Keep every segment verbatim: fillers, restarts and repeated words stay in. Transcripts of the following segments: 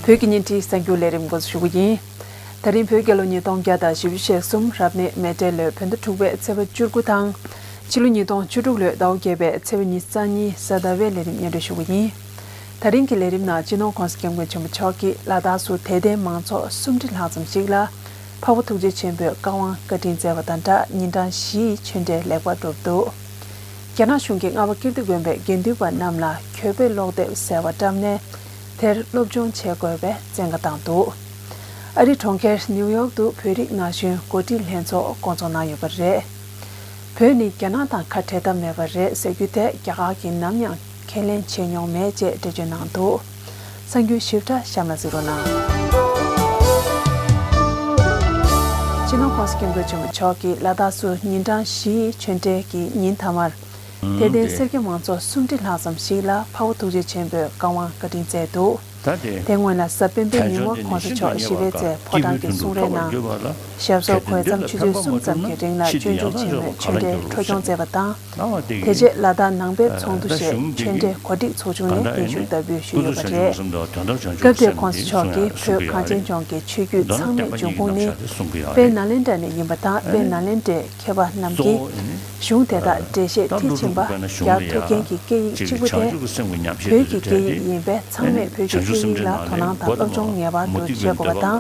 བོད་ཀྱི་བརྙན་འཕྲིན་གསར་འགྱུར་ལས་རིམ་འགོ་འཛུགས་ཞུ་རྒྱུ་ཡིན། ད་རིང་བོད་རྒྱལ་ལོ་ཉིས་སྟོང་བརྒྱ་དང་བཞི་བཅུ་ཞེ་གསུམ་རབ་གནས་མེ་སྤྲེལ་ལོའི་བོད་ཟླ་དྲུག་པའི་ཚེས་པ་བཅུ་དགུ་དང་། ཕྱི་ལོ་ཉིས་སྟོང་བཅུ་དྲུག་ལོའི་ཟླ་བ་བརྒྱད་པའི་ཚེས་པ་ཉི་ཤུ་རྩ་གཉིས་གཟའ་ཟླ་བའི་ལས་རིམ་སྙན་སྒྲོན་ཞུ་རྒྱུ་ཡིན། ད་རིང་གི་ལས་རིམ་ནང་སྤྱི་ནོར་༸གོང་ས་༸སྐྱབས་མགོན་ཆེན་པོ་མཆོག་གིས་ལ་དྭགས་སུ་དད་ལྡན་མང་ཚོགས་སུམ་ཁྲི་ལྷག་ཙམ་ཞིག་ལ་འཕགས་པ་ཐུགས་རྗེ་ཆེན་པོའི་བཀའ་དབང་བཀའ་དྲིན་སྩལ་བ་དང་སྦྲགས་ཉིན་གྲངས་བཞི་ཡི་ཆོས་འབྲེལ་ལེགས་པར་གྲུབ་འདུག་རྒྱ་ནག་གཞུང་གིས་རྔ་བ་ཀིརྟི་དགོན་པའི་དགེ་འདུན་པ་རྣམས་ལ་གྱོད་དཔེ་ཀློག་དེབ་ཟེར་བ་བཀྲམ་ནས་དེར་སློབ་སྦྱོང་བྱེད་དགོས་པའི་བཙན་བཀའ་བཏང་འདུག་ཨ་རིའི་གྲོང་ཁྱེར་ནིའུ་ཡོག་ཏུ་བོད་རིགས་ན་གཞོན་འགོ་ཁྲིད་ལྷན་ཚོགས་བསྐོང་ཚོགས་གནང་ཡོད་པ་རེད། བོད་ནི་རྒྱ་ནག་དང་ཁ་བྲལ་ཐབས་མེད་པ་རེད་ཟེར་རྒྱུ་དེ་རྒྱ་གར་གྱིས་ནམ་ཡང་ཁས་ལེན་བྱས་མྱོང་མེད་ཅེས་འགྲེལ་བརྗོད་གནང་འདུག་གསར་འགྱུར་ཞིབ་ཕྲ་གཤམ་ལ་གཟིགས་རོགས་གནང་། སྤྱི་ནོར་༸གོང་ས་༸སྐྱབས་མགོན་ཆེན་པོ་མཆོག་གིས་ལ་དྭགས་སུ་ཉིན་གྲངས་བཞི་ཡི་ཆོས་འབྲེལ་གྱི་ཉིན་མཐའ་མར། དད་ལྡན་སེར་སྐྱ་མང་ཚོགས་སུམ་ཁྲི་ལྷག་ཙམ་ཞིག་ལ་འཕགས་པ་ཐུགས་རྗེ་ཆེན་པོའི་བཀའ་དབང་བཀའ་དྲིན་སྩལ་འདུག་ད་དེ་དེ་སྔོན་ལ་གཟའ་སྤེན་པའི་ཉིན་མོ་༸གོང་ས་མཆོག་ཞི་བའི་རྩེ་ཕོ་བྲང་གི་གསུང་རའི་ནང་ཞབས་སོར་གོས་མཚམས་ཆུ་ཚོད་གསུམ་ཙམ་གྱི་རིང་ལ་སྤྱོད་འཇུག་ཆེན་མོའི་ཆོས་འབྲེལ་འཕྲོ་སྐྱོང་མཛད་པ་དང་། དེ་རྗེས་ལ་དྭགས་ནང་པའི་ཚོགས་འདུ་ཞེས་ཆོས་འབྲེལ་གོ་སྒྲིག་ཚོགས་ཆུང་ནས་བརྟན་བཞུགས་བསྟར་འབུལ་ཞུས་ཡོད་པ་རེད། སྐབས་དེར་༸གོང་ས་མཆོག་གིས་བོད་གངས་ཅན་ལྗོངས་ཀྱི་ཆོས་བརྒྱུད་ཚང་མའི་འབྱུང་ཁུངས་ནི་དཔལ་ནཱ་ལེནྡྲ་ནས་ཡིན་པ་དང་། དཔལ་ནཱ་ལེནྡྲའི་མཁས་པ་རྣམས་ཀྱིས་གཞུང་དེ་དག་འགྲེལ་བཤད་མཐིལ་ཕྱིན་པ་རྒྱག་ཐུབ་མཁན་གྱི་སྐད་ཡིག་གཅིག་པུ་དེ་བོད་ཀྱི་སྐད་ཡིག་ཡིན་པས། ཚང་མས་བོད་ཀྱི་སྐད་ཡིག་ལ་དོ་སྣང་དང་སློབ་སྦྱོང་ངེས་པར་དུ་བྱེད་དགོས་པ་དང་།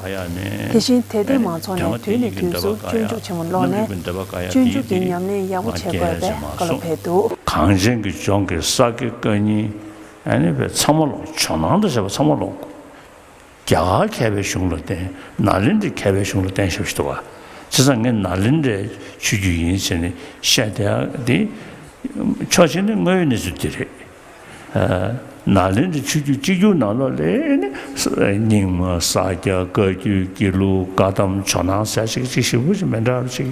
དེ་བཞིན་དད་ལྡན་མང་ཚོགས་ནས་དུས་ནས་དུས་སུ་སྤྱོད་འཇུག་ཆེན་མོ་ཀློག་ནས་སྤྱོད་འཇུག་གི་ཉམས་ལེན་ཡག་པོ་བྱེད་དགོས་པའི་བཀའ་སློབ་ཕེབས་འདུག་གངས་ཅན་གྱི་ལྗོངས་ཀྱི་ས་དགེ་བཀའ་རྙིང་ཨ་ནི་བས་ཚང་མ་ཀློག་ཇོ་ནང་དུ་བྱས་པ་ཚང་མ་ཀློག་རྒྱ་གར་མཁས་པའི་གཞུང་ལ་བརྟེན། ནཱ་ལེནྡྲའི་མཁས་པའི་གཞུང་ལ་བརྟེན་ཞབས་ཞུ་འདུག་བ། བྱས་ཙང་ངས་ནཱ་ལེནྡྲའི་ཆོས་བརྒྱུད་ཡིན་ཟེར་ནས་བཤད་བསྡད་ཡག་དེ། ཕྱོགས་གཅིག་ནས་དངོས་ཡོད་གནས་ཚུལ་དེ་རེད། ཨ། ནཱ་ལེནྡྲའི་ཆོས་བརྒྱུད་གཅིག་གྱུར་ནང་ལོགས་ལ་ནི། རྙིང་མ་ས་སྐྱ་བཀའ་བརྒྱུད་དགེ་ལུགས་བཀའ་གདམས་ཇོ་ནང་ཟེར་ཅིག་ཅིག་ཞེ་པོ་ཅིག་མི་འདྲ་བ་ཅིག་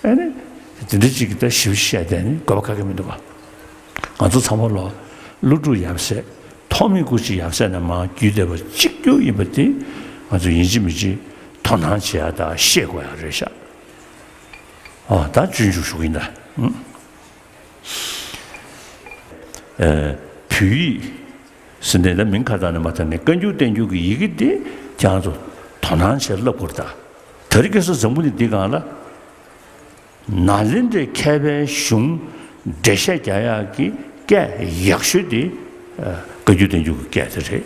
ཨ་ནི། དེ་འདྲ་ཅིག་གི་ད་ཞིབ་བཤད་བསྡད་ནས་དགོས་པ་ག་གེ་མི་འདུག་བ། ང་ཚོ་ཚང་མ་ལོ། ཀླུ་སྒྲུབ་ཡབ་སྲས། ཐོགས་མེད་སྐུ་མཆེད་ཡབ་སྲས་རྣམས་མར་བརྒྱུད་བསྡད་པ་གཅིག་གྱུར་ཡིན་པ་དེ། ང་ཚོ་ཡིན་གཅིག་མིན་གཅིག་དོ་སྣང་བྱེད་ཡག་དང་ཤེས་དགོས་ཡག་རེད་ཤག་ཨ། ད་སྤྱོད་འཇུག་ཞུ་གི་ཡིན་ད། ཨ། བོད་ཡིག་ཟེར་ནས་ད་མིང་ཁ་བཏགས་ནས་མ་བཏགས་ནས་བཀའ་འགྱུར་བསྟན་འགྱུར་གྱི་ཡི་གེ་དེ་ཁྱེད་རང་ཚོ་དོ་སྣང་བྱས་བསླབ་དགོས་རེད་ད། དེ་རིང་ཁ་སང་འཛམ་བུ་གླིང་འདི་སྒང་ལ། ནཱ་ལེནྡྲའི་མཁས་པའི་གཞུང་འགྲེལ་བཤད་རྒྱག་ཡག་གི་སྐད་ཡག་ཤོས་དེ། ཨ། བཀའ་འགྱུར་བསྟན་འགྱུར་གྱི་སྐད་དེ་རེད།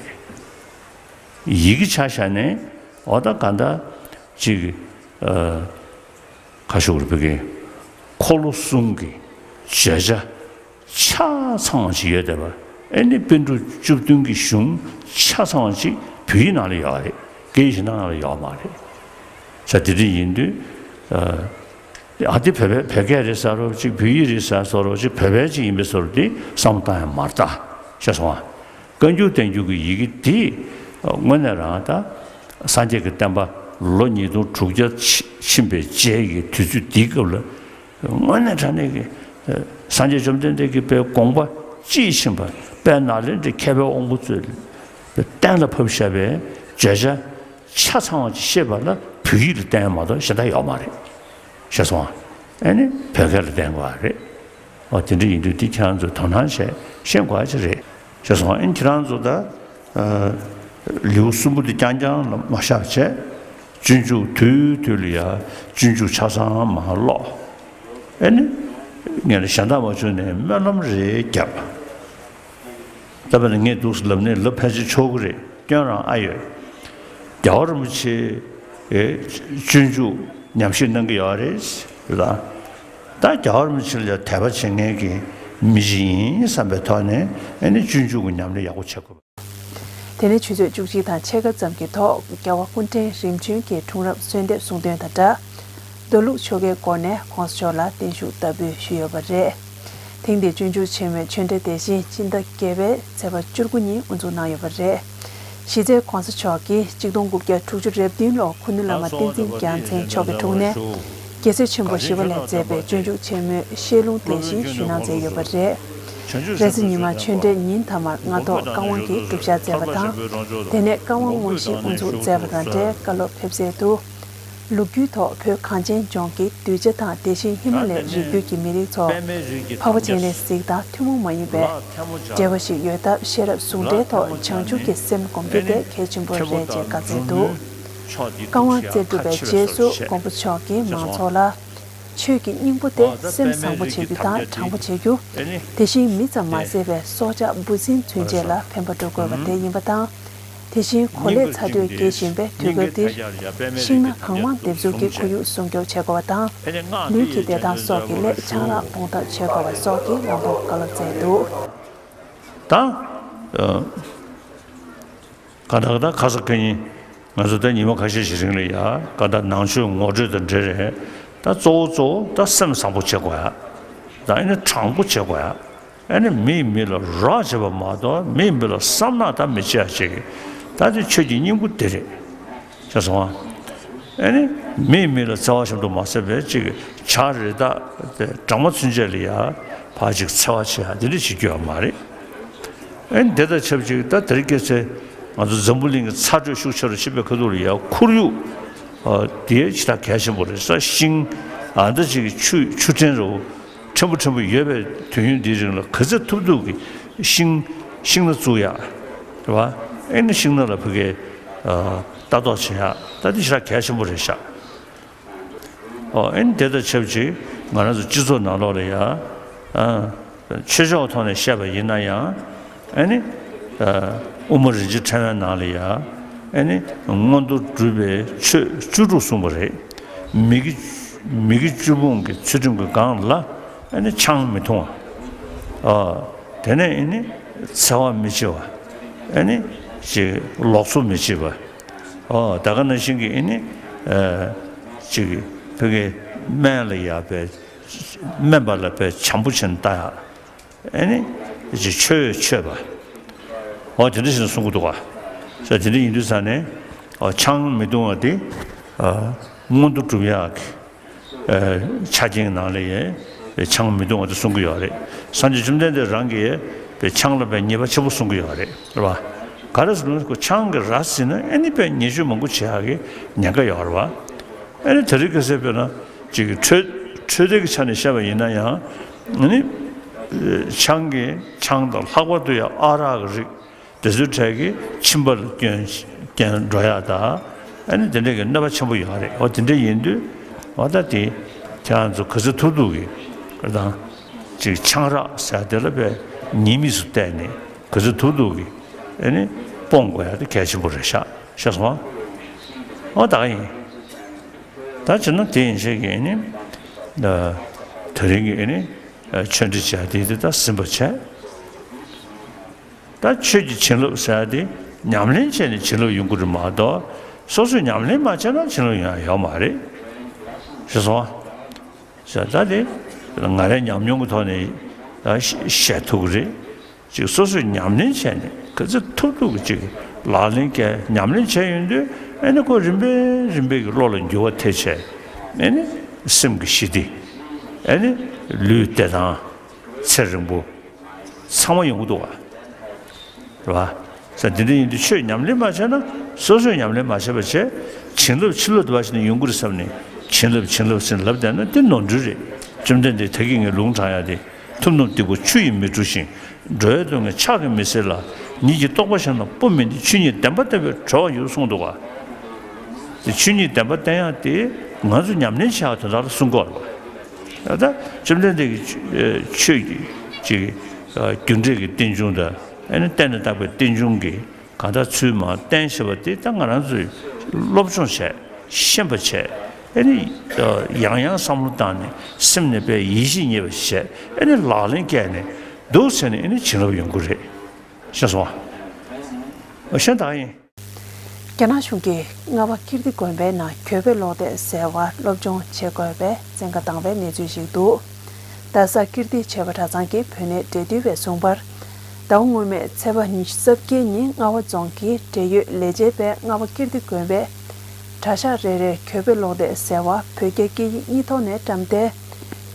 ཡི་གེ་ཆ་བཞག་ནས་འོ་ད་ག་འདྲ་ཅིག་ཨ། ཁ་ཤོར་བའི་གི་འཁོར་ལོ་གསུམ་གྱི་བརྗོད་བྱ་ཆ་ཚང་བ་ཅིག་ཡོད་བསྡད་པ། ཨེ་ནི་པཎ་གྲུབ་བཅུ་བདུན་གྱི་གཞུང་ཆ་ཚང་བ་ཅིག་བོད་ཡིག་ནང་ལ་ཡོད་རེད། སྐད་ཡིག་གཞན་དག་ནང་ལ་ཡོད་མ་རེད། ས་དེ་འདྲ་ཡིན་དུས། ཨ། ཨ་དེ་བོད་པའི་བོད་སྐད་རེད་ཟེར་རོ་ཅིག་བོད་ཡིག་རེད་ཟེར་བཟོ་རོ་ཅིག་བོད་པའི་ཅིག་ཡིན་པའི་བཟོ་རོ་དེ་བསམ་བློ་བཏང་ཡང་མ་བཏང་ཤེས་སོང་ཨ། བཀའ་འགྱུར་བསྟན་འགྱུར་གྱི་ཡི་གེ་དེ་དངོས་གནས་རང་ད་སངས་རྒྱས་ཀྱི་བསྟན་པ་ལོ་ཉིས་སྟོང་དྲུག་བརྒྱ་ཕྱིན་པའི་རྗེས་ཀྱི་དུས་ཚོད་འདིའི་སྐབས་ལ་དངོས་གནས་དྲང་གནས་ཀྱི་སངས་རྒྱས་བཅོམ་ལྡན་འདས་ཀྱི་དཔེ་དགོངས་པ་དཔྱིས་ཕྱིན་པ་དཔལ་ནཱ་ལེནྡྲའི་མཁས་པའི་དབང་པོ་ཚོས་གཏན་ལ་ཕབ་བཞག་པའི་བརྗོད་བྱ་ཆ་ཚང་བ་ཅིག་ཤེས་པ་ལ་བོད་ཡིག་ལ་བརྟེན་མ་གཏོགས་གཞན་དག་ཡོད་མ་རེད། ཤེས་སོང་ཨ། ཨེ་ནི་བོད་སྐད་ལ་བརྟེན་དགོས་པ་རེད། ཨོ་དེ་འདྲ་ཡིན་དུས་འདི་ཁྱེད་རང་ཚོས་དོ་སྣང་བྱས་ཤེས་དགོས་ཡ་ཅིག་རེད། ཤེས་སོང་ཨ། ཨེ་ནི་ཁྱེད་རང་ཚོ་ད། ཨ། ལེའུ་གསུམ་པོ་འདི་རྐྱང་རྐྱང་ལ་མ་བཞག་བྱས། སྤྱོད་འཇུག་དུས་དུས་ལ་ཡ་སྤྱོད་འཇུག་ཆ་ཚང་མར་ཀློག་ཨེ་ནི། ངས་ལ་གཞན་དག་མ་བྱུང་ནས་སྨོན་ལམ་རེ་བརྒྱབ། ད་བར་ངས་འདུག་སེ་ལབ་ནས་ལབ་ཕལ་ཆེར་ཆོག་གི་རེད། སྐྱོན་རང་ཨ་ཡོད། རྒྱལ་བ་རིན་པོ་ཆེ་ཨེ་སྤྱོད་འཇུག་ཉམས་ཞིབ་གནང་གི་ཡོད་རེད་ལ། ད་རྒྱལ་བ་རིན་པོ་ཆེ་ལ་དད་པ་བྱེད་མཁན་གྱི་མི་ཞིག་ཡིན་བསམ་པའི་ཐོག་ནས་ཨེ་ནི་སྤྱོད་འཇུག་གི་ཉམས་ལེན་ཡག་པོ་བྱེད་དགོས། དེ་ནས་ཆུ་ཚོད་བཅུ་གཅིག་དང་ཕྱེད་ཀ་ཙམ་གྱི་ཐོག་རྒྱལ་བ་སྐུ་ཕྲེང་རིམ་བྱོན་གྱི་འཁྲུངས་རབས་གསོལ་འདེབས་གསུང་འདོན་དང་སྦྲགས། རྡོ་ལུག་ཆོ་གའི་སྒོ་ནས་༸གོང་ས་མཆོག་ལ་བརྟན་བཞུགས་བསྟར་འབུལ་ཞུས་ཡོད་པ་རེད། ཐེངས་འདིའི་སྤྱོད་འཇུག་ཆེན་མོའི་ཆོས་འབྲེལ་དེ་བཞིན་སྤྱི་ཟླ་བརྒྱད་པའི་ཚེས་པ་བཅུ་དགུ་ཉིན་དབུ་འཛུགས་གནང་ཡོད་པ་རེད། གཞི་རྩའི་༸གོང་ས་མཆོག་གིས་གཅིག་སྟོང་དགུ་བརྒྱ་དྲུག་ཅུ་རེ་བདུན་ལོར་ཁུ་ནུ་བླ་མ་བསྟན་འཛིན་རྒྱལ་མཚན་མཆོག་གི་དྲུང་ནས་རྒྱལ་སྲས་ཆེན་པོ་ཞི་བ་ལྷས་མཛད་པའི་སྤྱོད་འཇུག་ཆེན་མོའི་བཤད་ལུང་དེ་བཞིན་ཞུས་གནང་མཛད་ཡོད་པ་རེད། རེས་གཟའ་ཉི་མ་ཆོས་འབྲེལ་ཉིན་མཐའ་མར་སྔ་ཐོག་བཀའ་དབང་གི་སྒྲུབ་ཞག་མཛད་པ་དང་། དེ་ནས་བཀའ་དབང་དངོས་གཞི་དབུ་འཛུགས་མཛད་པ་དང་འབྲེལ་བཀའ་སློབ་ཕེབས་སྩལ་དུ། ལོ་རྒྱུས་ཐོག་བོད་གངས་ཅན་ལྗོངས་ཀྱི་གདུལ་བྱ་དང་དེ་བཞིན་ཧི་མ་ལའི་རི་རྒྱུད་ཀྱི་མི་རིགས་ཚོ་འཕགས་པ་སྤྱན་རས་གཟིགས་དང་ཐུན་མོང་མ་ཡིན་པའི་འབྲེལ་བ་ཞིག་ཡོད་སྟབས། ཤེས་རབ་ཟུང་འབྲེལ་ཐོག་བྱང་ཆུབ་ཀྱི་སེམས་སྒོམ་རྒྱུ་དེ་གལ་ཆེན་པོ་རེད་ཅེས་བཀའ་སྩལ་འདུག། བཀའ་དབང་སྩལ་གྲུབ་པའི་རྗེས་སུ་མགོན་པོ་མཆོག་གིས་མང་ཚོགས་ལ། ཆོས་ཀྱི་སྙིང་པོ་དེ་སེམས་བཟང་པོ་བྱེད་རྒྱུ་དང་དྲང་པོ་བྱེད་རྒྱུ། དེ་བཞིན་མི་ཙམ་མ་ཟད་པའི་སྲོག་ཆགས་འབུ་སྲིན་ཚུན་ཆད་ལ་ཕན་པ་འགྲོ་དགོས་པ་དེ་ཡིན་པ་དང་། དེ་བཞིན་གོ་ལའི་ཚ་དྲོད་རྒྱས་བཞིན་པའི་དུས་སྐབས་འདིར། ཤིང་སྣ་གང་མང་འདེབས་འཛུགས་ཀྱིས་ཁོར་ཡུག་སྲུང་སྐྱོབ་བྱེད་དགོས་པ་དང་། ལུད་ཀྱི་བདེ་ཐང་སོགས་ཀྱི་སླད་ཆང་རག་སྤོང་ཐབས་བྱེད་དགོས་པ་སོགས་ཀྱི་ལམ་སྟོན་བཀའ་སློབ་སྩལ་འདུག། ད། གང་ལྟར་ད་ཁ་ས་ཁ་ཉིན་ང་ཚོ་ད་ཉི་མ་ཁ་ཤས་ཤིག་རིང་ལ་ཡ་ག་ད་ནང་ཆོས་ངོ་སྤྲོད་དང་འབྲེལ་རེད། ད་གཙོ་བོ་གཙོ་བོ་ད་སེམས་བཟང་པོ་བྱེད་དགོས་ཡ། ད་ཨེ་ནི་དྲང་པོ་བྱེད་དགོས་ཡ། ཨེ་ནི་མིས་མི་ལ་རོགས་བྱེད་པ་མ་གཏོགས་མིས་མི་ལ་བསམ་ནག་ད་མི་བྱེད་ཡ་ཅིག། ད་དེ་ཆོས་ཀྱི་སྙིང་པོ་དེ་རེད། ཤེས་སོང་ཨ། ཨེ་ནི་མིས་མི་ལ་འཚེ་བ་ཤམ་ཐུག་མ་བྱས་པའི་ཅིག་བྱ་རེ་ད་དེ་སྦྲང་མ་ཚུན་ཆད་ལ་ཡ་ཕར་ཅིག་འཚེ་བ་བྱེད་ཡ་དེ་འདྲ་བྱེད་རྒྱུ་ཡ་མ་རེད། ཨེ་ནི་དེ་དང་ཆབས་ཅིག་ད་དེ་རིང་ཁ་སང་ང་ཚོ་འཛམ་བུ་གླིང་གི་ཚ་དྲོད་ཤུགས་ཆེ་རུ་ཕྱིན་པའི་ཁ་ཐུག་ལ་ཡ་ཁོར་ཡུག་ཨ་དེ་ཞེ་དྲག་གལ་ཆེན་པོ་རེད་ས། ཤིང་ཨ་འདི་ཅིག་གི་ཆུ་ཆུ་ཕྲན་རུ་ཕྲན་བུ་ཕྲན་བུ་ཡོད་པའི་དུས་ཡུན་འདིའི་རིང་ལ་ག་ཚོད་ཐུབ་ཐུབ་ཀྱི་ཤིང་ཤིང་སྣ་བཙུགས་ཡ་རེད་བ། ཨེ་ནི་ཤིང་སྣ་ལ་ཕ་གིའི་ཨ་ལྟ་རྟོག་བྱེད་ཡ་ད་དེ་ཞེ་དྲག་གལ་ཆེན་པོ་རེད་ཤག། ཨོ་ཨེ་ནི་དེ་དང་ཆབས་ཅིག་ང་རང་ཚོ་སྤྱི་ཚོགས་ནང་ལོགས་ལ་ཡ། ཨ། ཆོས་ཕྱོགས་ཐོག་ནས་བཤད་པ་ཡིན་ན་ཡང་། ཨེ་ནི། ཨ། དབུ་མ་རིན་ཆེན་ཕྲེང་བའི་ནང་ལ་ཡ། ཨེ་ནི། མངོན་མཐོ་སྒྲུབ་པའི་ཆོས་བཅུ་དྲུག་གསུངས་པ་རེད། མི་དགེ་མི་དགེ་བཅུ་སྤོང་གི་ཚུལ་ཁྲིམས་ཀྱི་སྒང་ལ། ཨེ་ནི་ཆང་མི་འཐུང་བ། ཨ། དེ་ནས་ཨེ་ནི། འཚེ་བ་མི་བྱེད་པ། ཨེ་ནི། ཅིག་ལོག་འཚོ་མི་བྱེད་པ། ཨོ་ད་ག་ནང་བཞིན་གྱི་ཨེ་ནི། ཨ། ཅིག་ཕ་གི་སྨན་ལ་ཡ་བས་སྨན་པ་ལ་བས་བྱམས་པོ་བྱས་ནས་ལྟ་ཡ། ཨེ་ནི། ཅིག་ཆོས་མཆོད་པ། ཨོ་དེ་འདྲ་ཞིག་གསུང་གི་འདུག་ག། ས་དེ་འདྲ་ཡིན་དུས་ས་ནས། ཨོ་ཆང་མི་འཐུང་བ་དེ། ཨ། མངོན་མཐོ་སྒྲུབ་ཡག་གི། ཨ། ཆ་རྐྱེན་ནང་ལ་ཡ། ཆང་མི་འཐུང་བ་དེ་གསུང་གི་ཡོད་རེད། སངས་རྒྱས་བཅོམ་ལྡན་འདས་རང་གིས་པའི་ཆང་ལ་པའི་ཉེས་པ་ཆེན་པོ་གསུང་གི་ཡོད་རེད། རེད་བ། ག་རེ་ཟེར་ན་ཁོ་ཆང་གི་ར་ཟིན་ན་ཨེ་ནི་པའི་ཉེས་སྤྱོད་མང་པོ་བྱེད་ཡག་གི་ཉེན་ཁ་ཡོད་རེད་བ། ཨེ་ནི་དེ་རིང་ཁ་སང་དཔེར་ན་ཅིག་གི་འཕྲོད་འཕྲོད་བསྟེན་གྱི་ཆ་ནས་བཤད་པ་ཡིན་ན་ཡང་ཨེ་ནི་ཆང་གི་ཆང་དང་ལྷག་པར་དུ་ཡང་ཨ་རག་གི་རིགས། དེ་ཚོའི་གྲས་ཀྱི་མཆིན་པ་ལ་སྐྱོན་སྐྱོན་འགྲོ་ཡག་དང་། ཨ་ནི་དེ་འདྲ་གི་གནོད་པ་ཆེན་པོ་ཡོད་རེད། འོ་དེ་འདྲ་ཡིན་དུས་འོ་ད་དེ་ཁྱེད་རང་ཚོ་ག་ཚོད་ཐུབ་ཐུབ་ཀྱི་དང་ཅིག་ཆང་རག་ཟེར་དེ་ལ་བས་ཉེས་དམིགས་སུ་བལྟས་ནས་ག་ཚོད་ཐུབ་ཐུབ་ཀྱི་ཨ་ནི་སྤོང་དགོས་ཡག་དེ་གལ་ཆེན་པོ་རེད་ཤག། ཤེས་སོང་ཨ། འོ་ད་ག་ཡིན། ད་བྱས་ན་དེ་ཡིན་ཤག་གི་ཨ་ནི་ད་དེ་རིང་གི་ཨ་ནི་ཆོས་འབྲེལ་བྱ་དེ་དེ་ད་ཟིན་པ་བྱས། ད་ཆོས་ཀྱི་བྱིན་རླབས་ཟེར་ཡ་དེ་ཉམས་ལེན་བྱས་ནས་བྱིན་རླབས་ཡོང་གི་རེད་མ་གཏོགས་སོ་སོས་ཉམས་ལེན་མ་བྱས་ན་བྱིན་རླབས་ཡོང་ཡ་ཡོད་མ་རེད། ཤེས་སོང་ཨ། ཟེར་ད་དེ་ང་རའི་ཉམས་མྱོང་གི་ཐོག་ནས་ད་བཤད་ཐུབ་ཀྱི་རེད། ཅིག་སོ་སོས་ཉམས་ལེན་བྱས་ནས་ག་ཚོད་ཐུབ་ཐུབ་ཀྱི་ཅིག་ལག་ལེན་བཀལ་ཉམས་ལེན་བྱས་ཡོང་དུས་ཨེ་ནི་ཁོ་རིམ་པས་རིམ་པས་ཀྱི་བློ་ལ་འགྱུར་བ་ཐེབས་བྱས་ཨེ་ནི་སེམས་ཀྱི་ཞི་བདེ་ཨེ་ནི་ལུས་བདེ་ཐང་ཚེ་རིང་པོ། ཚང་མ་ཡོང་གི་འདུག་བ། རེད་བ། ས་འདི་འདྲ་ཡིན་དུས་ཆོས་ཉམས་ལེན་མ་བྱས་ན་སོ་སོས་ཉམས་ལེན་མ་བྱས་པ་བྱས། བྱིན་རླབས་ཕྱི་ལོགས་དུ་བ་ཞིག་ནས་ཡོང་གི་རེད་བསམ་ནས་བྱིན་རླབས་བྱིན་རླབས་ཟེར་ལབ་བསྡད་ན་དེ་ནོར་འཁྲུལ་རེད། བཅོམ་ལྡན་འདས་ད་གིན་ངས་ལུང་དྲངས་ཡ་དེ། ཐུབ་རྣམས་སྡིག་པ་ཆུ་ཡིས་མི་འཁྲུ་ཞིང་། འགྲོ་བའི་སྡུག་བསྔལ་ཕྱག་གིས་མི་སེལ་ལ། ཉིད་ཀྱི་རྟོགས་པ་གཞན་དང་སྤོ་མི་ནུས། ཆོས་ཉིད་བདེན་པ་བསྟན་པས་གྲོལ་བ་ཡོད་གསུངས་འདུག་བ། དེ་ཆོས་ཉིད་བདེན་པ་བསྟན་ཡག་དེ་ང་ཚོ་ཉམས་ལེན་བྱེད་ཡག་དོན་དག་ལ་གསུང་གི་ཡོད་རེད་བ། ད་བཅོམ་ལྡན་འདས་ཀྱི་ཆོས་ཀྱི་ཅིག་རྒྱུ་འབྲས་ཀྱི་རྟེན་འབྱུང་དང་ཨ་ནི་བརྟེན་ནས་བཏགས་པའི་རྟེན་འབྱུང་གི་གང་ལྟར་ཚུལ་མ་བསྟན་ཞེས་པ་དེ་ད་ང་རང་ཚོས་སློབ་སྦྱོང་བྱས་ཤེས་པ་བྱས་ཨ་ནི་ཡང་ཡང་བསམ་བློ་བཏང་ནས་སེམས་ནས་པའི་ཡིད་ཆེས་རྙེད་པ་བྱས་ཨ་ནི་ལག་ལེན་བཀལ་ནས་འདུག་ཟེར་ནས་ཨ་ནི་བྱིན་རླབས་ཡོང་གི་རེད། ཤེས་སོང་ཨ། ཤེས་ད་ཡིན། རྒྱ་ནག་གཞུང་གིས་རྔ་བ་ཀིརྟི་དགོན་པའི་ནང་གྱོད་དཔེ་ཀློག་དེབ་ཟེར་བ་སློབ་སྦྱོང་བྱེད་དགོས་པའི་བཙན་བཀའ་བཏང་བའི་གནས་ཚུལ་ཞིག་འདུག། རྡ་ས་ཀིརྟི་བྱེས་པ་གྲྭ་ཚང་གི་བུད་མེད་འབྲེལ་མཐུད་པས་གསུངས་པར། ཟླ་བ་སྔོན་མའི་ཚེས་པ་ཉི་ཤུ་རྩ་བརྒྱད་ཉིན་རྔ་བ་རྫོང་གི་འབྲེལ་ཡོད་ལས་བྱེད་པས་རྔ་བ་ཀིརྟི་དགོན་པའི་གྲྭ་ཤག་རེ་རེར་གྱོད་དཔེ་ཀློག་དེབ་ཟེར་བ་བོད་རྒྱ་སྐད་ཡིག་གཉིས་ཐོག་ནས་བཀྲམ་སྟེ།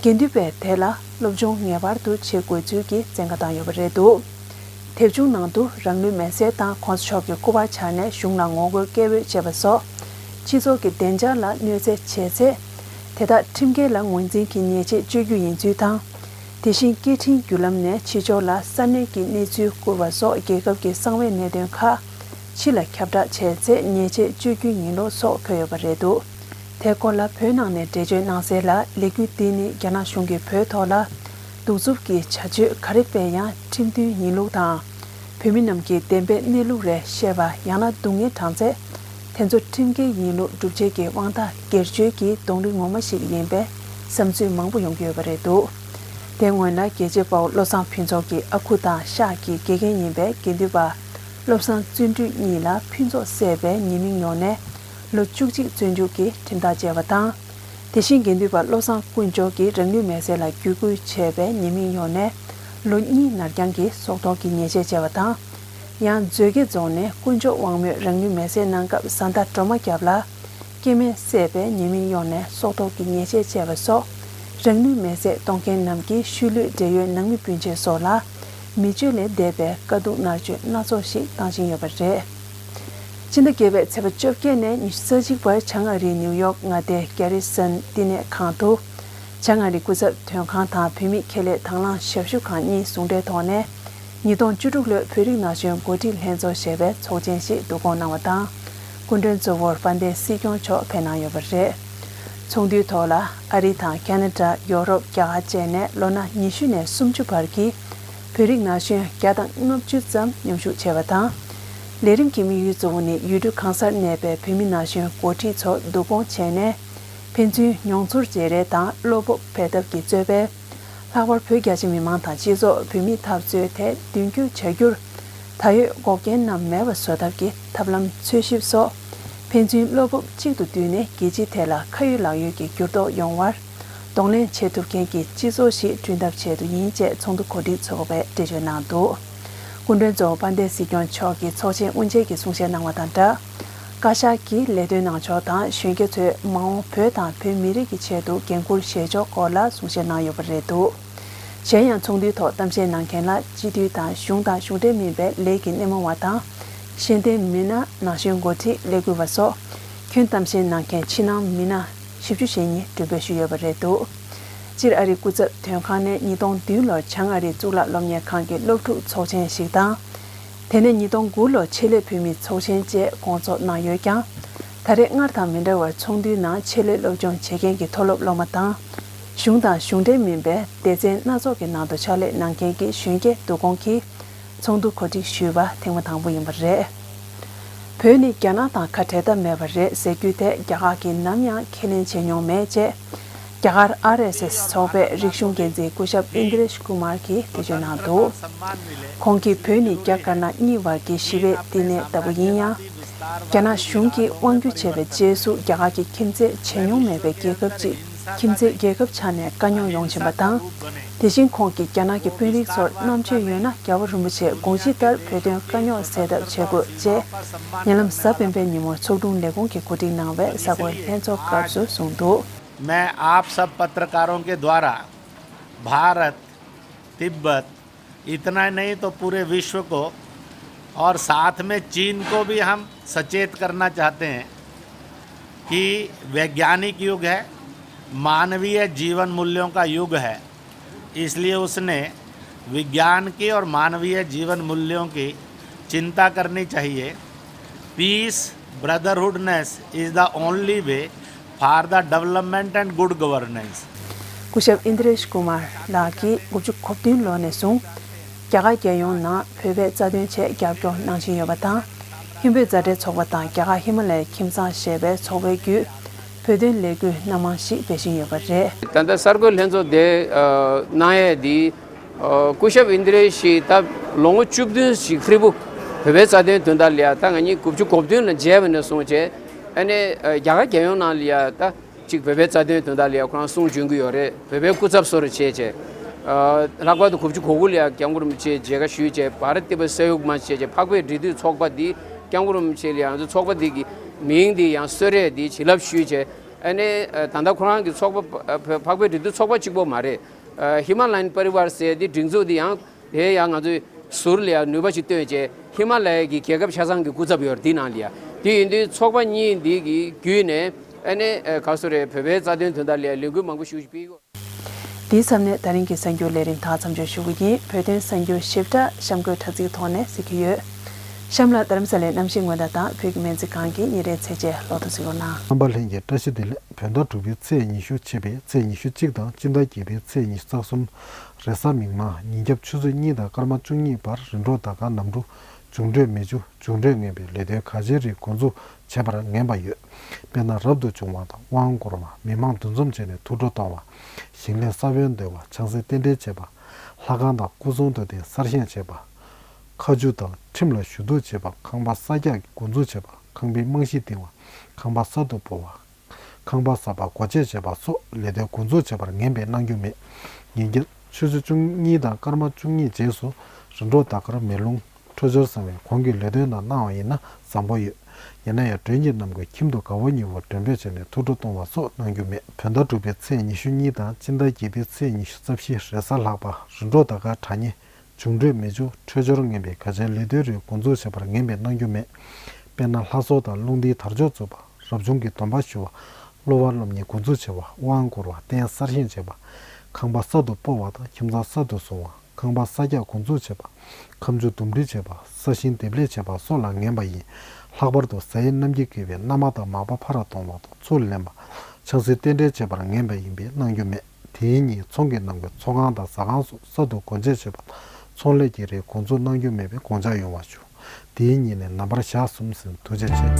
དགེ་འདུན་པས་དེ་ལ་སློབ་སྦྱོང་ངེས་པར་དུ་བྱེད་དགོས་ཚུལ་གྱི་བཙན་བཀའ་བཏང་ཡོད་པ་རེད་འདུག། དེབ་ཆུང་ནང་དུ་རང་ལུས་མེར་སྲེག་དང་༸གོང་ས་མཆོག་གི་སྐུ་པར་འཕྱར་ནས་གཞུང་ལ་ངོ་རྒོལ་སྐད་འབོད་བྱས་པ་སོགས་ སྤྱི་ཚོགས་ཀྱི་བདེ་འཇགས་ལ་གནོད་འཚེ་བྱས་ཚེ། དེ་དག་ཁྲིམས་འགལ་ལ་ངོས་འཛིན་གྱི་ཉེས་ཆད་གཅོད་རྒྱུ་ཡིན་ཚུལ་དང་། དེ་བཞིན་སྐད་འཕྲིན་བརྒྱུད་ལམ་ནས་ཕྱི་ཕྱོགས་ལ་ས་གནས་ཀྱི་གནས་ཚུལ་བསྐུར་བ་སོགས་རྒྱལ་ཁབ་ཀྱི་གསང་བའི་གནད་དོན་ཁག་ཕྱི་ལ་ཁྱབ་བསྒྲགས་བྱས་ཚེ་ཉེས་ཆད་གཅོད་རྒྱུ་ཡིན་ལུགས་སོགས་འཁོད་ཡོད་པ་རེད་འདུག་དེ་སྐོར་ལ་བོད་ནང་ནས་འགྲེལ་བརྗོད་གནང་གསལ་ལ། ལས་འགུལ་འདི་ནི་རྒྱ་ནག་གཞུང་གིས་བོད་ཐོག་ལ་གདུག་རྩུབ་ཀྱི་བྱ་སྤྱོད་ག་རེ་སྤེལ་ཡང་ཁྲིམས་མཐུན་ཡིན་ལུགས་དང་། བོད་མི་རྣམས་ཀྱིས་བདེན་པའི་གནས་ལུགས་རེ་ཤེས་པ་ཡང་ན་སྡུག་བསྔལ་དྲངས་ཚེ། དེ་ཚོ་ཁྲིམས་འགལ་ཡིན་ལུགས་སྒྲུབ་བྱེད་ཀྱི་དབང་ཐང་སྒེར་གཅོད་ཀྱི་གདོང་རིས་ངོ་མ་ཞིག་ཡིན་པའི་བསམ་ཚུལ་མང་པོ་ཡོང་གི་ཡོད་པ་རེད་འདུག་དེ་སྔོན་ལ་རྒྱལ་གཅེས་དཔའ་བོ་བློ་བཟང་ཕུན་ཚོགས་ཀྱི་ཨ་ཁུ་དང་ཤག་གི་དགེ་རྒན་ཡིན་པའི་དགེ་འདུན་པ་བློ་བཟང་བརྩོན་འགྲུས་གཉིས་ལ་ཕུན་ཚོགས་ཟེར་བའི་ཉེས་མིང་ཡོང་ནས་ལོ་བཅུ་གཅིག་བཙོན་འཇུག་གི་ཁྲིམས་ཐག་བཅད་པ་དང་། དེ་བཞིན་དགེ་འདུན་པ་བློ་བཟང་དཀོན་མཆོག་གིས་རང་ལུས་མེར་སྲེག་ལ་བརྒྱུད་སྐུལ་བྱས་པའི་ཉེས་མིང་ཡོང་ནས་ལོ་གཉིས་ནར་འགྱངས་ཀྱི་སྲོག་ཐོག་གི་ཉེས་ཆད་བཅད་པ་དང་། ཡང་མཛོད་དགེ་རྫོང་ནས་དཀོན་མཆོག་དབང་མོས་རང་ལུས་མེར་སྲེག་གནང་སྐབས་བཟའ་ཟླ་སྒྲོལ་མ་སྐྱབས་ལ་སྐྱེ་དམན་བསད་པའི་ཉེས་མིང་ཡོང་ནས་སྲོག་ཐོག་གི་ཉེས་ཆད་བཅད་པ་སོགས། རང་ལུས་མེར་སྲེག་གཏོང་མཁན་རྣམས་ཀྱི་ཤུལ་ལུས་འབྲེལ་ཡོད་ནང་མི་སྤུན་མཆེད་སོགས་ལ་མི་སྤྱོད་ལས་འདས་པའི་དཀའ་སྡུག་མནར་གཅོད་སྣ་ཚོགས་ཤིག་བཏང་བཞིན་ཡོད་པ་རེད། སྤྱི་ཟླ་བརྒྱད་པའི་ཚེས་པ་བཅོ་བརྒྱད་ནས་ཉི་ཤུ་རྩ་གཅིག་བར་བྱང་ཨ་རིའི་ནིའུ་ཡོག་མངའ་སྡེའི་གྷེ་རི་སན་བསྟི་གནས་ཁང་དུ། བྱང་ཨ་རིའི་སྐུ་ཚབ་དོན་ཁང་དང་བོད་མིའི་ཁེ་ལས་དང་བླངས་ཞབས་ཞུ་ཁང་གཉིས་ཟུང་འབྲེལ་ཐོག་ནས། ཉིས་སྟོང་བཅུ་དྲུག་ལོའི་བོད་རིགས་ན་གཞོན་འགོ་ཁྲིད་ལྷན་ཚོགས་ཞེས་པའི་ཚོགས་ཆེན་ཞིག་བསྡུ་སྐོང་གནང་བ་དང་། སྐུ་མགྲོན་གཙོ་བོར་དཔལ་ལྡན་སྲིད་སྐྱོང་མཆོག་ཕེབས་གནང་ཡོད་པ་རེད། ཚོགས་འདུའི་ཐོག་ལ་ཨ་རི་དང་ཁ་ན་ཌ། ཡོ་རོབ། རྒྱ་གར་བཅས་ནས་ལོ་ན་ཉི་ཤུ་ནས་སུམ་ཅུ་བར་གྱི་བོད་རིགས་ན་གཞོན་བརྒྱ་དང་ལྔ་བཅུ་ཙམ་མཉམ་ཞུགས་བྱས་པ་དང་། ལས་རིམ་གྱི་དམིགས་ཡུལ་གཙོ་བོ་ནི་ཡུལ་གྲུ་གང་སར་གནས་པའི་བོད་མི་ན་གཞོན་འགོ་ཁྲིད་ཚོ་བསྡུ་སྐོང་བྱས་ནས། ཕན་ཚུན་མྱོང་ཚོར་བརྗེ་རེས་དང་བློ་སྤོབས་འཕེལ་ཐབས་ཀྱི་རྩོད་པས། ལྷག་པར་བོད་རྒྱ་ཆེ་མི་མང་དང་སྤྱི་ཚོགས་བོད་མིའི་འཐབ་རྩོད་དེ་མདུན་སྐྱོད་བྱ་རྒྱུར། ད་ཡོད་འགོག་རྐྱེན་རྣམས་མེད་པར་བཟོ་ཐབས་ཀྱི་ཐབས་ལམ་འཚོལ་ཞིབ་སོགས། ཕན་ཚུན་བློ་སྤོབས་གཅིག་ཏུ་བསྡུས་ནས་རྒྱལ་སྤྱིའི་ཐད་ལ་ཁ་ཡོད་ལག་ཡོད་ཀྱི་འགྱུར་ལྡོག་ཡོང་བར། གདོང་ལེན་བྱེད་ཐུབ་མཁན་གྱི་སྤྱི་ཚོགས་ཤིག་བསྐྲུན་ཐབས་ཆེད་དུ་ཡིན་ཅེས་ཚོགས་འདུ་གོ་སྒྲིག་ཚོགས་པས་འགྲེལ་བརྗོད་གནང་འདུག་སྐུ་མགྲོན་གཙོ་བོ་དཔལ་ལྡན་སྲིད་སྐྱོང་མཆོག་གིས་ཚོགས་ཆེན་དབུ་འབྱེད་ཀྱི་གསུང་བཤད་གནང་བ་དང་སྦྲགས། བཀའ་ཤག་གི་ལས་དོན་གནང་ཕྱོགས་དང་གཞོན་སྐྱེས་ཚོས་མ་འོངས་བོད་དང་བོད་མི་རིགས་ཀྱི་ཆེད་དུ་འགན་འཁུར་བཞེས་ཕྱོགས་སྐོར་ལ་གསུང་བཤད་གནང་ཡོད་པ་རེད་འདུག་གཞན་ཡང་ཚོགས་འདུའི་ཐོག་གཏམ་བཤད་གནང་མཁན་ལ་སྤྱི་འཐུས་དང་གཞུང་དང་གཞུང་འབྲེལ་མིན་པའི་ལས་ཀྱི་སྣེ་མོ་བ་དང་། ཤེས་ལྡན་མི་སྣ། ན་གཞོན་འགོ་ཁྲིད། ལས་འགུལ་བ་སོགས་ཁྱོན་གཏམ་བཤད་གནང་མཁན་ཕྱི་ནང་མི་སྣ་བཞི་བཅུ་ཞེ་གཉིས་མགྲོན་འབོད་ཞུས་ཡོད་པ་རེད་འདུག་སྤྱིར་ཨ་རིའི་སྐུ་ཚབ་དོན་ཁང་ནས་ཉིས་སྟོང་བདུན་ལོར་བྱང་ཨ་རིའི་གཙུག་ལག་སློབ་གཉེར་ཁང་གི་སློབ་ཕྲུག་ཚོགས་ཆེན་ཞིག་དང་། དེ་ནས་ཉིས་སྟོང་དགུ་ལོར་ཆེད་ལས་བོད་མིའི་ཚོགས་ཆེན་བཅས་སྐོང་ཚོགས་གནང་ཡོད་ཀྱང་། ད་རེས་སྔར་དང་མི་འདྲ་བར་ཚོགས་འདུའི་ནང་ཆེད་ལས་སློབ་སྦྱོང་བྱེད་མཁན་གྱི་མཐོ་སློབ་སློབ་མ་དང་། གཞུང་དང་གཞུང་འབྲེལ་མིན་པའི་སྡེ་ཚན་སྣ་ཚོགས་ཀྱི་ནང་དུ་ཕྱག་ལས་གནང་མཁན་གྱི་གཞོན་སྐྱེས་བསྡུ་སྐོང་གིས། ཚོགས་འདུ་གོ་སྒྲིག་ཞུས་པ་ཐེངས་མ་དང་པོ་ཡིན་པ་རེད། བོད་ནི་རྒྱ་ནག་དང་ཁ་བྲལ་ཐབས་མེད་པ་རེད་ཟེར་རྒྱུ་དེ་རྒྱ་གར་གྱིས་ནམ་ཡང་ཁས་ལེན་བྱས་མྱོང་མེད་ཅེས། རྒྱ་གར་ཨར་ཨེས་ཨེས་ཚོགས་པའི་རིག་གཞུང་འགན་འཛིན་སྐུ་ཞབས་ཨིན་དྲེཤ་ཀུ་མར་གྱིས་འགྲེལ་བརྗོད་གནང་འདུག་ཁོང་གིས་བོད་ནི་རྒྱ་དཀར་ནག་གཉིས་བར་གྱི་ཞི་བའི་བསྟི་གནས་ལྟ་བུ་ཡིན་ཡང་། རྒྱ་ནག་གཞུང་གིས་དབང་སྒྱུར་བྱས་པའི་རྗེས་སུ་རྒྱ་གར་གྱི་ཁྱིམ་མཚེས་བྱས་མྱོང་མེད་པའི་རྒྱལ་ཁབ་ཅིག་ཁྱིམ་མཚེས་རྒྱལ་ཁབ་ཆགས་ནས་དཀའ་རྙོག་ཡོང་བཞིན་པ་དང་། དེ་བཞིན་ཁོང་གིས་རྒྱ་ནག་གི་དཔོན་རིགས་ཚོར་རྣམ་དཔྱོད་ཡོད་ན་རྒྱལ་བ་རིན་པོ་ཆེའི་དགོངས་གཞི་ལྟར་བོད་དོན་དཀའ་རྙོག་སེལ་ཐབས་བྱེད་དགོས་ཅེས། ཉེ་ལམ་གཟའ་སྤེན་པའི་ཉིན་མོར་ཚོགས་དྲུང་ལས་ཁུངས་ཀྱིས་གོ་སྒྲིག་གནང་བའི་གསར་འགོད་ལྷན་ཚོགས་སྐབས་སུ་གསུངས་འདུག मैं आप सब पत्रकारों के द्वारा भारत, तिब्बत, इतना ही नहीं तो पूरे विश्व को और साथ में चीन को भी हम सचेत करना चाहते हैं कि वैज्ञानिक युग है, मानवीय जीवन मूल्यों का युग है। इसलिए उसने विज्ञान की और मानवीय जीवन मूल्यों की चिंता करनी चाहिए। Peace, brotherhoodness is the only way for the development and good governance. སྐུ་ཞབས་ཨིན་དྲེཤ་ཀུ་མར་ལགས་ཀྱིས་དགུ་བཅུ་གོ་བདུན་ལོ་ནས་བཟུང་རྒྱ་གར་རྒྱལ་ཡོངས་ནང་བོད་པའི་རྩ་དོན་ཆེད་རྒྱབ་སྐྱོར་གནང་བཞིན་ཡོད་པ་དང་། ཧིན་བོད་མཛའ་འབྲེལ་ཚོགས་པ་དང་རྒྱ་གར་ཧི་མ་ལ་ཡའི་ཁྱིམ་ཚང་ཞེས་པའི་ཚོགས་པའི་བརྒྱུད་བོད་དོན་ལས་འགུལ་སྣ་མང་ཞིག་སྤེལ་བཞིན་ཡོད་པ་རེད། ད་ལྟ་གསར་འགོད་ལྷན་ཚོགས་དེ་གནང་ཡས་འདི། སྐུ་ཞབས་ཨིན་དྲེཤ་ད་ལོ་ངོ་བཅུ་བདུན་ཞིག་ཧྲིལ་པོ་བོད་པའི་རྩ་དོན་དོན་དག་ལ་ཡ། ད་ང་གཉིས་དགུ་བཅུ་གོ་བདུན་ལ་མཇལ་བ་ནས་བཟུང་བྱས། ཨ་ནི་རྒྱ་གར་རྒྱལ་ཡོངས་ནང་ལ་ཡ་ད་ཅིག་བོད་པའི་རྩ་དོན་དོན་དག་ལ་ཡ་ཁོ་རང་གསུང་བྱོན་གྱི་ཡོད་རེད། བོད་པའི་སྐུ་ཚབ་སོགས་རེ་བྱས་བྱས། ལྷག་པར་དུ་དགུ་བཅུ་གོ་དགུ་ལ་ཡ་སྐྱབས་མགོན་རིན་པོ་ཆེ་མཇལ་ཁ་ཞུས་བྱས། བྷ་རཏ་ཏི་པ་སེ་ཡོག་མ་བྱས་བྱས། འཕགས་པའི་འབྲེལ་མཐུད་ཚོགས་པ་འདི་སྐྱབས་མགོན་རིན་པོ་ཆེ་ལ་ཡ་ང་ཚོ་ཚོགས་པ་འདི་གི་མིང་འདི་ཡང་གསོལ་རས་འདི་བྱིན་རླབས་ཞུས་བྱས། ཨ་ནི་ད་ལྟ་ཁོ་རང་གི་ཚོགས་པ་འཕགས་པའི་འབྲེལ་མཐུད་ཚོགས་པ་གཅིག་པོ་མ་རེད། ཧི་མ་ལ་ཡན་པ་རི་ཝར་ཟེར་འདི་སྒྲིག་འཛུགས་འདི་ཡང་དེ་ཡང་ང་ཚོས་ཟུར་ལ་ཡང་ནུས་པ་ཞིག་བཏོན་བྱས། ཧི་མ་ལ་ཡ་གི་རྒྱལ་ཁབ་ཆ་ཚང་གི་སྐུ་ཚབ་ཡོད་རེད། འདི་ནང་ལ་ཡ་ དེ་ཡིན་དུས་ཚོགས་པ་གཉིས་འདི་གི་བརྒྱུད་ནས་ཨ་ནི་ཨ་ག་སོ་རེད། བོད་པའི་རྩ་དོན་དོན་དག་ལ་ལས་འགུལ་མང་པོ་ཞིག་སྤེལ་ཡོད། དེའི་མཚམས་ནས་ད་རིང་གི་གསར་འགྱུར་ལས་རིམ་དག་མཚམས་འཇོག་ཞུ་གི་ཡིན། བོད་དོན་གསར་འགྱུར་ཞིབ་ཕྲ་གཤམ་འཁོད་དྲ་ཚིགས་ཐོག་ནས་གཟིགས་ཀྱི་ཡོད། གཤམ་ལ་རྡ་རམ་ས་ལའི་གནམ་གཤིས་སྔོན་བརྡ་དང་བོད་ཀྱི་སྨན་རྩིས་ཁང་གི་ཉིན་རེའི་ཚེས་བཅད་ལོ་ཐོ་གཟིགས་རོགས་གནང་། རྣམ་པ་ལྷན་རྒྱས་བཀྲ་ཤིས་བདེ་ལེགས། བོད་ཟླ་དྲུག་པའི་ཚེས་ཉི་ཤུ་ཕྱེད་པའི་ཚེས་ཉི་ཤུ་གཅིག་དང་སྤྱི་ཟླ་བརྒྱད་པའི་ཚེས་ཉི་ཤུ་རྩ་གསུམ། རེས་གཟའ་མིག་དམར། ཉིན་རྒྱབ་ཆུ་ཚོད་གཉིས་དང་སྐར་མ་བཅུ་གཉིས་བར་རིམ་གྲོ་ཟླ་སྐར་གནམ་གྲུ་འབྱུང་འཕྲོད་མེ་ཆུ་འབྱུང་འཕྲོད་ངན་པའི་ལས་དོན་གལ་ཆེའི་རིགས་འགོ་འཛུགས་བྱེད་པར་ངན་པ་ཡོད། དཔེར་ན། རབ་ཏུ་བྱུང་བ་དང་དབང་བསྐུར་བ། མི་མང་འདུ་འཛོམས་བྱས་ནས་ཐུགས་སྤྲོ་གཏོང་བ། ཞིང་ལས་ས་བོན་རྡོལ་བ། ཆང་སའི་རྟེན་འབྲེལ་བྱེད་པ། ལྷ་ཁང་དང་སྐུ་གསུང་དུ་བརྟེན་གསར་བཞེངས་བྱེད་པ། མཁའ་མཆུ་དང་ཁྲིམས་ལ་ཞུ་གཏུག་བྱེད་པ། ཁང་པ་གསར་རྒྱག་འགོ་འཛུགས་བྱེད་པ། ཁང་པའི་རྨང་གཞི་བཏིང་བ། ཁང་པ་གསར་དུ་སྤོ་བ། ཁང་པ་གསར་པ་སྒོ་འབྱེད་བྱེད་པ་སོགས་ལས་དོན་འགོ་འཛུགས་བྱེད་པར་ངན་པའི་གནང་རྒྱུ་མེད། ཉིན་རྒྱབ་ཆུ་ཚོད་བཅུ་གཉིས་དང་སྐར་མ་བཅུ་གཉིས་རྗེས་སུ་རིམ་གྲོ་ཟླ་སྐར་མེ་རླུང་འཕྲོད་སྦྱོར་བཟང་བས་གོང་གི་ལས་དོན་རྣམས་གནང་བ་ཡིན་ན་བཟང་པོ་ཡོད། ཡིན་ན་ཡང་མགྲོན་གྱི་རྣམ་ཀུན་ཁྱིམ་དུ་དགའ་བོ་ཉེ་བོ་མགྲོན་འབོད་བྱས་ནས་ཐུགས་སྤྲོ་གཏོང་བ་སོགས་གནང་རྒྱུ་མེད། བོད་ཟླ་དྲུག་པའི་ཚེས་ཉི་ཤུ་གཉིས་དང་སྤྱི་ཟླ་བརྒྱད་པའི་ཚེས་ཉི་ཤུ་རྩ་བཞི་རེས་གཟའ་ལྷག་པ་རིམ་གྲོ་ཟླ་སྐར་དྲ་ཉེ། འབྱུང་འཕྲོད་མེ་ཆུ་འཕྲོད་སྦྱོར་ངན་པའི་གལ་ཆེའི་ལས་དོན་རིགས་འགོ་འཛུགས་བྱེད་པར་ངན་པའི་གནང་རྒྱུ་མེད། དཔེར་ན། ལྷ་གསོལ་དང་རླུང་རྟའི་དར་ལྕོག་འཚུབ་པ། རབ་བྱུང་གི་སྡོམ་པ་ཞུ་བ། སློབ་པ་སློབ་གཉེར་འགོ་འཛུགས་བྱེད་པ། དབང་བསྐུར་བ། རྟེན་གསར་བཞེངས་བྱེད་པ། ཁང་པ་གསར་དུ་སྤོ་བ་དང་ཁྱིམ་ཚང་གསར་དུ་བཟོ་བ། ཁང་པ་གསར་རྒྱག་འགོ་འཛུགས་བྱེད་པ། ཁ་མཆུ་འདུམ་འགྲིག་བྱེད་པ། ས་ཞིང་འདེབས་ལས་བྱེད་པ་སོགས་ལ་ངན་པ་ཡིན། ལྷག་པར་དུ་གཟའ་ཡི་གནམ་གྱིས་བསྐྱེད་པའི་མནའ་མ་དང་མར་པ་ཕ་ར་གཏོང་བ་དང་ཚུར་ལེན་པ། ཆང་སའི་རྟེན་འབྲེལ་བྱེད་པར་ངན་པ་ཡིན་པས་གནང་རྒྱུ་མེད། དེའི་ཉིན་ཚོང་གི་ནང་གི་ཚོང་ཁང་དང་ཟ་ཁང་སོགས་གསར་དུ་སྒོ་འབྱེད་བྱེད་པ། ཚོང་ལས་ཀྱི་རིགས་འགོ་འཛུགས་གནང་རྒྱུ་མེད་པའི་དགོངས་འཇགས་ཡོང་བ་ཞུ། དེའི་ཉིན་ནི་ནམ་བར་ཞག་གསུམ་ཟིན། ཐུགས་རྗེ་ཆེ།